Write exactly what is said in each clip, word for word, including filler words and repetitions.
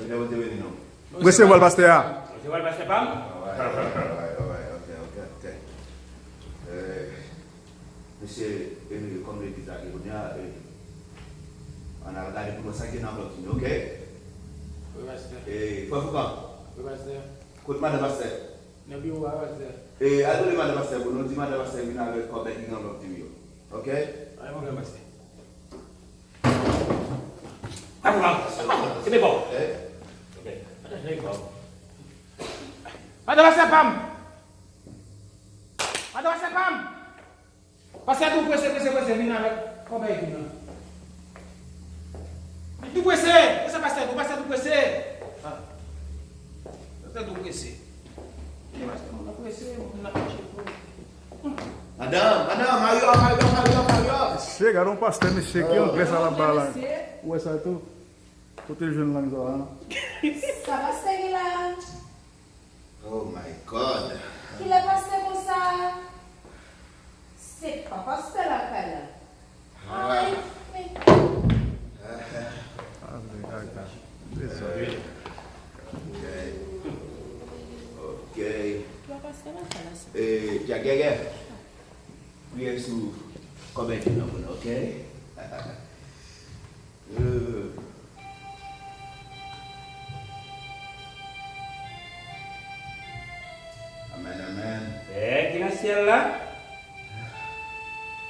Ke Bondye beni nou. Resevwa l, pastè a. Resevwa l, pastè pa m. Alright, alright, alright, ok, ok, ok. Eh, mesye, eh, kòm legliz la gen kounye a, eh, ann al gade pou nou sa ki nan anvlòp li, ok? Wi, pastè. Eh, frè Foukan. Wi, pastè. Kot madan pastè? Nan biwo a, pastè. Eh, al rele madan pastè pou nou, di madan pastè vin avèk kòb ki nan anvlòp li yo. Ok? Pa gen pwoblèm, pastè. Pa pwoblèm, pastè. Kenbe bon. Ok. Madan pastè pa m. Madan pastè pa m. Pastè tou prese, prese, prese, vin avèk kòb ki nan. Li tou prese, prese pastè tou, pastè tou prese. Ah. Pastè tou prese. Li pastè moun nan prese, moun nan fache tou. Madanm, madanm, hurry up, hurry up, hurry up, hurry up. Mesye, gade yon pastè, mesye, ki anglè sa l ap bay la. Ou wè sa tou? Kote l jwenn lang sa a? Sa pastè gen la? Oh my God. Kilè pastè konsa? Se pa pastè lakay la. Ah. Ay, men. Ah, men, kaka. Dezòd. Ok. Ok. Kilè pastè lakay la, se. Eh, Dyak Gègè. Priye sou kòb ki nan pou nou, ok? Euh. Amèn, amèn. Pè ki nan syèl la,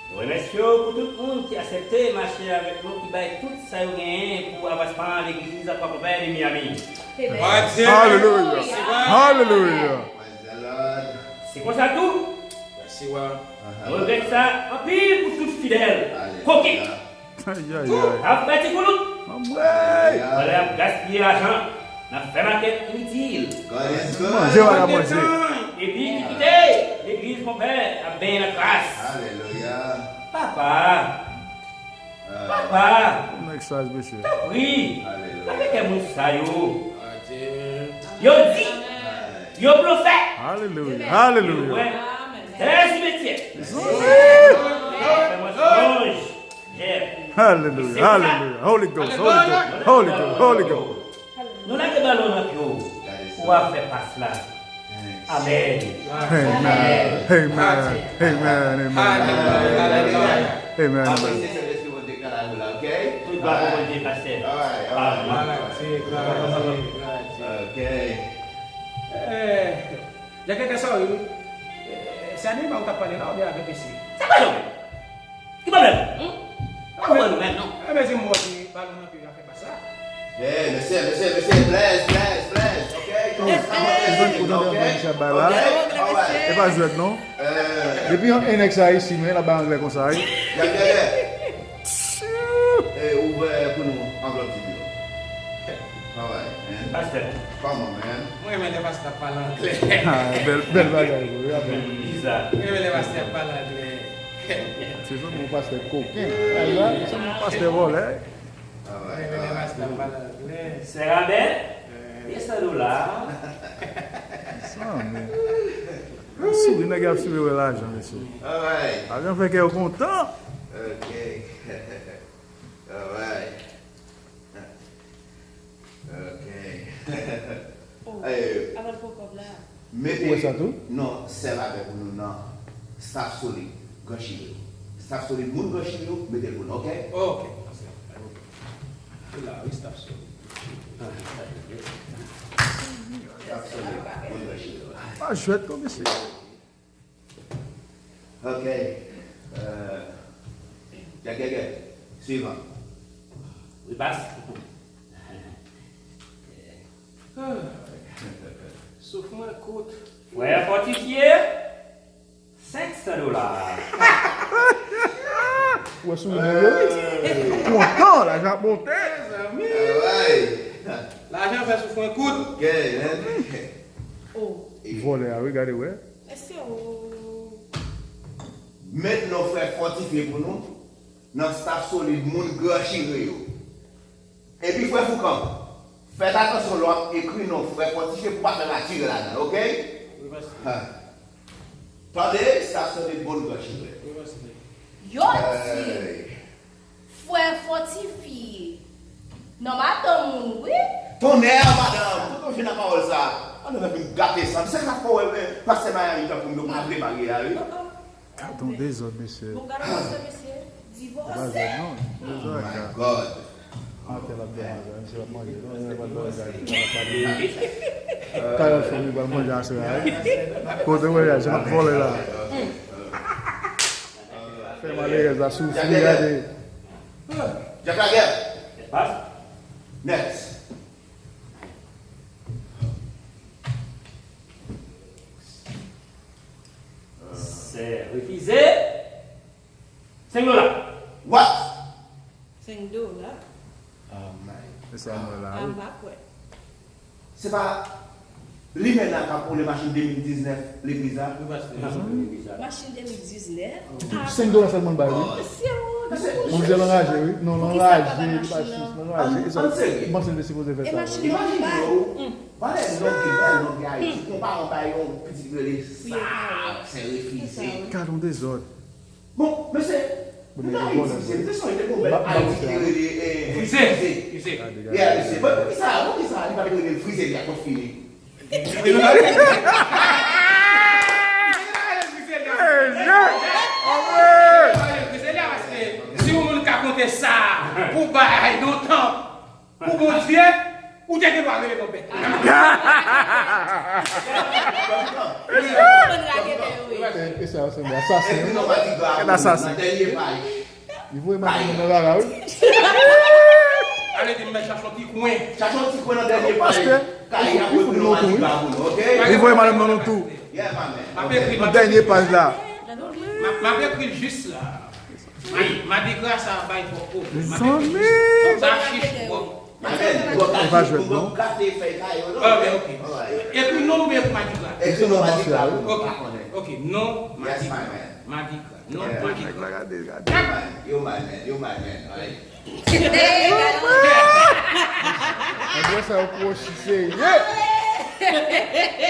nou remèsye w pou tout moun ki aksepte mache avèk nou, ki bay tout sa yo genyen pou avansman legliz Papa Pè de Miami. Amen. Alelouya. Alelouya. Praise the Lord. Se konsa tou, nou regrèt sa anpil pou tout fidèl koken. Ayayay. Ap fè ti koulout. Anmwey. Pandan y ap gaspiye lajan nan fè makèt initil. Manje w ap manje. Epi ki kite legliz Konpè ap benyen nan kras. Alelouya. Papa. Papa. Tanpri. Lave kè moun sa yo. Yo di. Yo blofè. Alelouya. Alelouya. Tè simetyè. Fè mwen sonj. Aleluya, aleluya. Holy Ghost, Holy Ghost, Holy Ghost, Holy Ghost. Nou lage balon nan pye w pou w ap fè pas la. Amen. Amen. Amen. Amen. Amen. Amen. Tout glwa pou Bondye, pastè. Amen. Ok. Eh, Dyak Gègè, sa w ye wi. Eh, se Anima ou t ap pale la oubyen avèk mesye? Sa pale w? Ki pwoblèm? Hmm? Pa pwoblèm nou menm non. Enben se mwen ki balon nan pye a fè pas la. Eh, mesye, mesye, mesye, bless, bless, bless, ok? Ou tande anglè misye ap bay la? E pa jwèt non. Depi yon nèg sa isi men l ap bay anglè konsa wi. Dyak Gègè. Eh, ouvè pou nou anvlòp di yo. Alright, man. Pastè. Come on, man. Mwen renmen lè pastè ap pale anglè. Ah, bèl, bèl bagay, bro. Wi, apre. Mwen renmen lè pastè ap pale anglè. Se sòt yon pastè koken. Aywa, se yon pastè vòlè. Mwen renmen lè pastè ap pale anglè. Sè Rabè, desann ou la. Sa, men. Souri, nèg ap souri wè lajan, mesye. Alright. Lajan fè kè yo kontan. Ok. Alright. Ok. Oh, eh, avan l pran kòb la. Mete, ou wè sa tou? Non, sèl avèk nou nan Staff Solid Gran Chire. Staff Solid moun Gran Chire, mete l pou nou, ok? Ok. Ou la, wi, Staff Solid. Staff Solid moun Gran Chire. Pa jwèt non, mesye. Ok. Euh, Dyak Gègè, swivan. Wi, baz. Souf mwen kout. Frè Fòtifye, senk san dola. Ou wè souri nèg yo wi. Kontan, lajan ap monte. Mezanmi. Lajan fè souf mwen kout. Ok, man. Oh. Vòlè a wi, gade wè. Mesye, oh. Met non Frè Fòtifye pou nou nan Staff Solid moun Gran Chire yo. Epi Frè Foukan, fè atansyon lè w ap ekri non Frè Fòtifye pou w pa fè matire ladan l, ok? Wi, pastè. Ha. Tande, Staff Solid moun Gran Chire. Wi, pastè. Yo di. Hey. Frè Fòtifye. Non, madanm moun, wi. Bonè, madanm, kote w jwenn nan pawòl sa? Madanm nan vin gate sa. Se sa k fè w wè, eh, pastè Miami tankou m yo pa vle marye a, wi. Gadon dezòd, mesye. Bon, gade pastè, mesye. Divòse. Pa jwenn non. Oh my God. Atè l ap dèraje, misye ap manje. Non, misye pa dòmi la, misye pa dòmi. Kay ap fè, li pral manje aswè a, wi. Kote manje a, se ap vòlè la. Fè malerèz la soufri, gade. Jack Laguerre. Next. Se refize. Senk dola. What? Senk dola. Oh my God. Se sa mwen la, wi. M pa kwè. Se pa limena k ap woule machin de mil diznèf legliz la? Wi, pastè, machin de mil diznèf. Senk dola sèlman l bay, wi. Manzè l anraje, wi. Non, l anraje, li pa jis, l anraje. E sa, m panse l te sipoze fè sa, wi. Imajine w, valè lòk ki bay lòk ki Ayiti, konpare bay yon pitit ki rele sa, se refize. Gad yon dezòd. Bon, mesye, nou ta itilize, m te sonje te gon bèl Ayiti ki te rele, eh, Frize. Frize. Frize. Yeah, mesye. Bon, poukisa, poukisa li pa te rele l Frize, li a konfini? Frize. Si yon moun ka konte sa pou bay lontan, pou Bondye, ou te gen dwa rele non bèt. E, e sa yo sanble asasen, wi. Kèt asasen. Li voye madanm nan rara, wi. Ale di m mèt chache yon ti kwen. Chache yon ti kwen nan dènye paj. Pastè, li fout nou tou, wi. Li voye madanm nan nou tou. Nan dènye paj la. M ap ekri l jis la. Madigra sa bay twòp pwoblèm. Mezanmi. Sa chich twòp. E pa jwèt non. Ah, ben, ok. Ekri non oubyen ekri madigra? Ekri non mafya, wi. Ok, ok, non madigra. Madigra. Non madigra. Gade, gade. Yo mal, man. Yo mal, man. Anglè sa yo kwochi serye.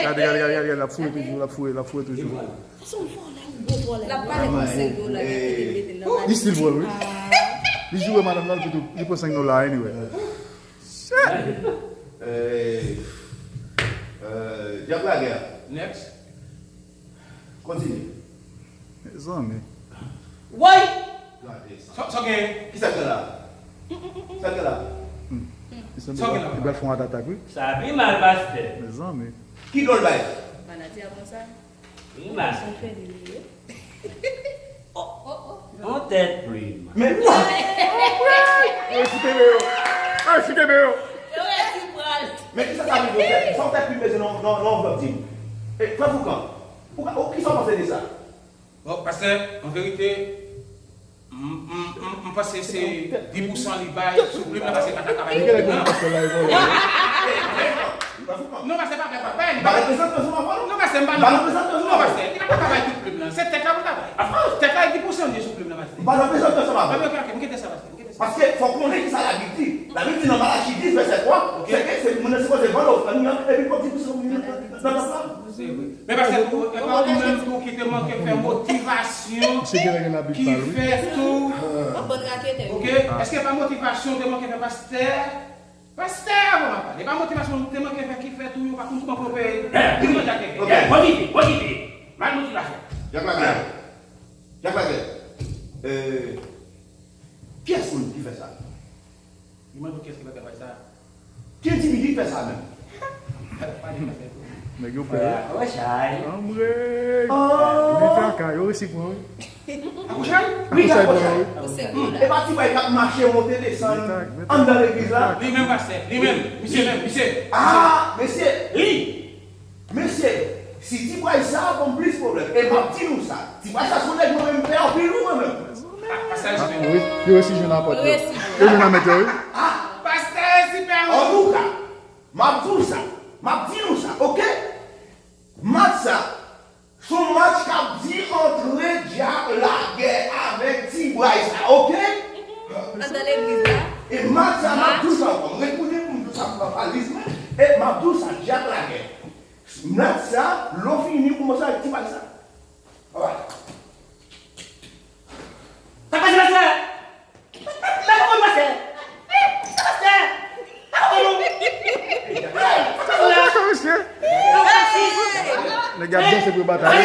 Gade, gade, gade, gade, gade, l ap fouye toujou, l ap fouye, l ap fouye toujou. L ap pale pou senk dola, li ap mete l nan valiz. Li still vòl, wi. Li joure madanm nan, li pito, li pran senk dola, anyway. Eh, eh, Jack Laguerre. Next. Kontinye. Mezanmi. Woy! Gade sa. Sa, sa gen? Ki sa k gen la? Sa k gen la? Sa k gen la? Li pral fè yon atatak, wi. Sa pi mal, pastè. Mezanmi. Ki dòl bay? Maladi a konsa. Wi, ma. Yon tèt plim. Men, yo resi kenbe yo. Yo resi kenbe yo. Yo resi pral. Men kisa sa vle di, yon tèt plim? Sa yon tèt plim bezwen nan, nan, nan anvlòp, di m. E, Frè Foukan, ou ka, ou, kisa w panse de sa? Bon, pastè, an verite, M, m, m, m panse se dis pousan li bay sou plim nan, paske li pa ta ka bay tout plim nan. Non, pastè, pa fè, pa fè, li pa reprezante sou mwen, non. Non, pastè, m pa nan, non, pastè, li pa ta ka bay tout plim nan. Se tèt la pou ta bay. Tèt la, e dis pousan li sou plim nan, pastè. M pa reprezante sou mwen. Ok, ok, ok, m kite sa, pastè, m kite sa. Paske fòk nou konnen kisa Labib di. Labib di nan Malachi dis, vèsè twa, se ke se moun nan sipoze vann ofrann li an, epi pran dis pousan li nan, nan, nan tanp la. Se vre. Men pastè tou, e pa ou menm tou ki te manke fè motivasyon ki fè tou. Ok? Èske pa motivasyon te manke fè pastè? Pastè, bon, m ap pale. E pa motivasyon te manke fè ki fè tou yo pa konn kouman pou yo peye. Li mande a kèkè. Bon, kite, bon, kite. Mal motivasyon. Jack Laguerre. Jack Laguerre. Euh, kiyès moun ki fè sa? Li mande w kiyès ki fè travay sa. Ki endividi k fè sa menm? Nèg yo pè wi. Anmwey. Li traka, yo resi pran wi. Akouchay? Wi, akouchay pran wi. E pa ti bway k ap mache monte desann anndan legliz la? Li menm pastè, li menm, misye menm, misye. Ah, mesye. Li. Mesye, si ti bway sa a ban m plis pwoblèm. E m ap di nou sa, ti bway sa se yon nèg mwen menm m pè anpil wi mwen menm. Pastè Jimmy. Yo resi jwenn apòt yo. Yo jwenn nan mèt yo wi. Pastè Jimmy. Antouka, m ap di w sa, m ap di nou sa, oke? Match sa, se yon match k ap di antre Dyak Lagè avèk ti bway sa, oke? Anndan legliz la. E match sa, m ap di w sa ankò, m retounen pou m di w sa pou papa Liz mwen, e m ap di w sa, Dyak Lagè. Match sa, lè w fini, ou kòmanse avèk ti bway sa. Alright. Sa k pase, pastè? Sa k pase, pastè? Sa k pase? Sa k pase, non? Danse pou yo batay.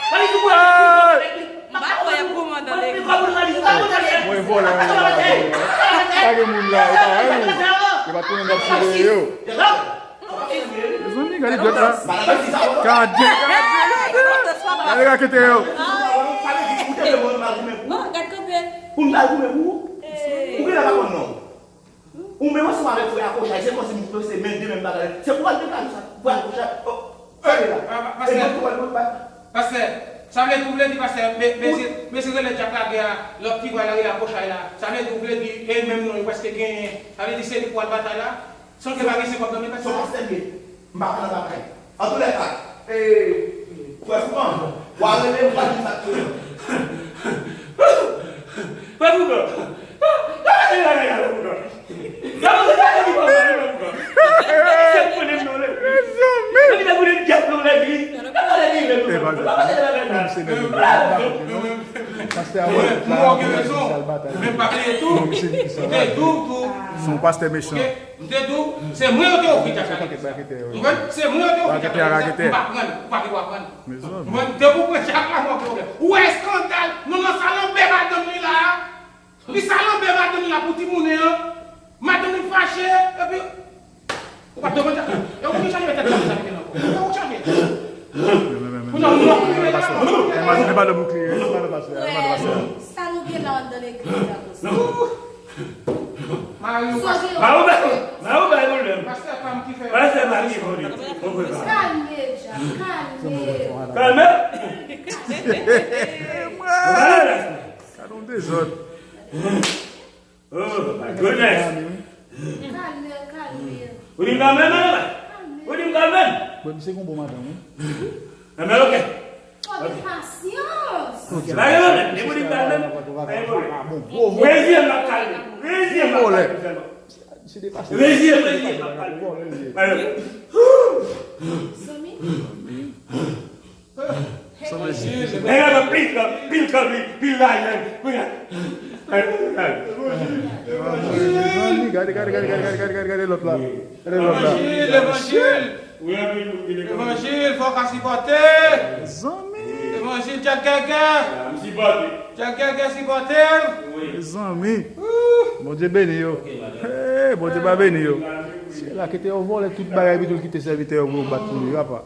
M pa kwè y ap goumen andan legliz. Mwen vòlè yon la. Pa gen moun la, e pa wè nou. E pa tounen n ap siveye yo. Mezanmi, gade dwèt la. Gade, gade, gade. Gade rakete yo. Bon, gad kanpe. Pou m ta goumen pou ou? Ou genlè pa konn non. Ou menm ansanm avèk frè Akochay, se kòmsi m se menm de menm bagay. Se pou al te pale sa, frè Akochay. Oh, ale la. E mwen tou al mwen pa. Pastè, sa vle di ou vle di pastè, mesye rele Dyak Lagè a, lòt ki pral rele Akochay la. Sa vle di ou vle di e menm non yo prèske genyen. Sa vle di se li pou al batay la. San ke pa gen senkant nan men pastè. Se yon pastè m ye. M pa pran nan batay. Antoulèka, frè Foukan, w a rele m, w a di m sa k tou. Frè Foukan, gade bagay la, frè Foukan. Gade bagay la, frè Foukan. Se konnen m nan legliz. Mezanmi. Mwen ki te konnen dyab nan legliz. Gade bagay la, frè Foukan. Gade bagay la. Pastè a wè tout la, men pa bliye tou, m te di w tou. Se yon pastè mechan. M te di w, se mwen yo te ofri djak la. Ou konprann? Se mwen yo te ofri djak la. M pa pran l, ou pa gen dwa pran l. Ou konprann? Depi w pran djak la, mwen gen pwoblèm. Ou wè eskandal, nou nan salon bè madanm li la. Li salon bè madanm li la pou timoun li an. Madanm li fache, epi ou pa t devan djak la. E ou ki chanje tèt la sa mete nan kò. E ou chanje. Pou nan mwen. Imajine pa de boukliye, imajine pa de pastè. Sa nou gen la anndan legliz la konsa. Mari ou pa. Mari ou bay, mari ou bay pwoblèm. Pastè pa m ki fè. Pastè pa m ki fè. Kalme dja, kalme. Kalme. Mwen. Gade yon dezòd. Oh my goodness. Kalme, kalme. Ou di m kalme, mwen? Ou di m kalme? Bon, misye gon bon madanm, wi. Kalme, ok. Fò gen pasyans. Ok, pa gen pwoblèm. Depi ou di m kalme, pa gen pwoblèm. Reziye m ap kalme. Reziye m ap kalme sèlman. Reziye, reziye m ap kalme. Zanmi. Nèg la pran pil kan, pil kan, pil, pil lajan. Kounye a. Gade, gade, gade, gade, gade, gade, gade lòt la. Gade lòt la. Levanjil, levanjil. Levanjil, fò w ka sipòte. Zanmi. Levanjil, Dyak Gègè. M sipòte. Dyak Gègè sipòte l. Zanmi. Bondye beni yo. Hey, Bondye pa beni yo. Syèl la, kite yo vòlè tout bagay, epi tou l kite sèvitè yo pou yo bat pou li, papa.